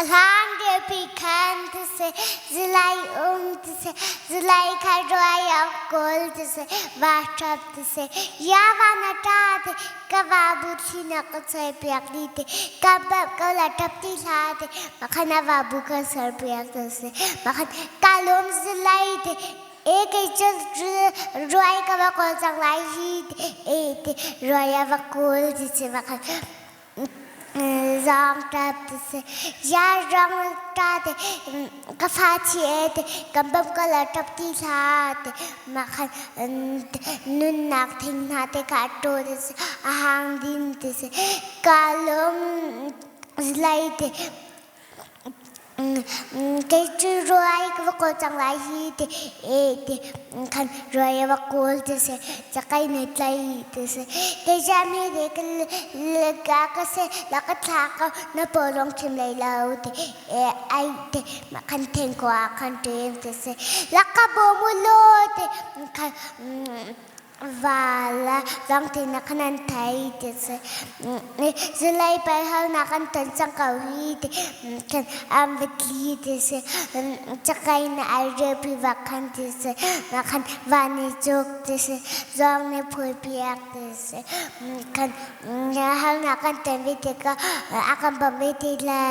A hlan dirpi khan siseh, zulai um siseh, zulai kha ruai a kawl siseh, va ṭap siseh, ya va na ṭa te, ka va bu thli na ka choi piak di te, ka bap ko la ṭap ti hlah te, makhan a va bu ka ser piak siseh, makhan ka lum zulai te, e kei cu ruai ka va kawl cang lai hi te, e te ruai a va kawl siseh, makhan Zawngṭap ti si. Ziarang ṭa te ka fa thi e te kan bawmh ko lo ṭap ti hlah te mah khan nunnak thing hna te kha a ṭaw ti si a hang din ti si ka lung zlei te Kei cu ruai ka va kawl cang lai hi ti ti khan ruai a va kawl ti si cakei nih tlai ti si kei cu mi nih ka ka si la ka thla ko na paw lawng chim lei lo ti ai ti mah khan thingkua ah khan ṭem ti si la ka bawm u law ti khan Val zong tinak khan an thei ti si. Zulei pei halnak an ton cang ko hi ti khan an va tli ti si. Cakei na ai rialpi vak khan ti si. Mah khan van i cuk ti si. Zawng nih phui piak ti si. Khan halnak kan ton ve tikah a kan bawmh ve ti le.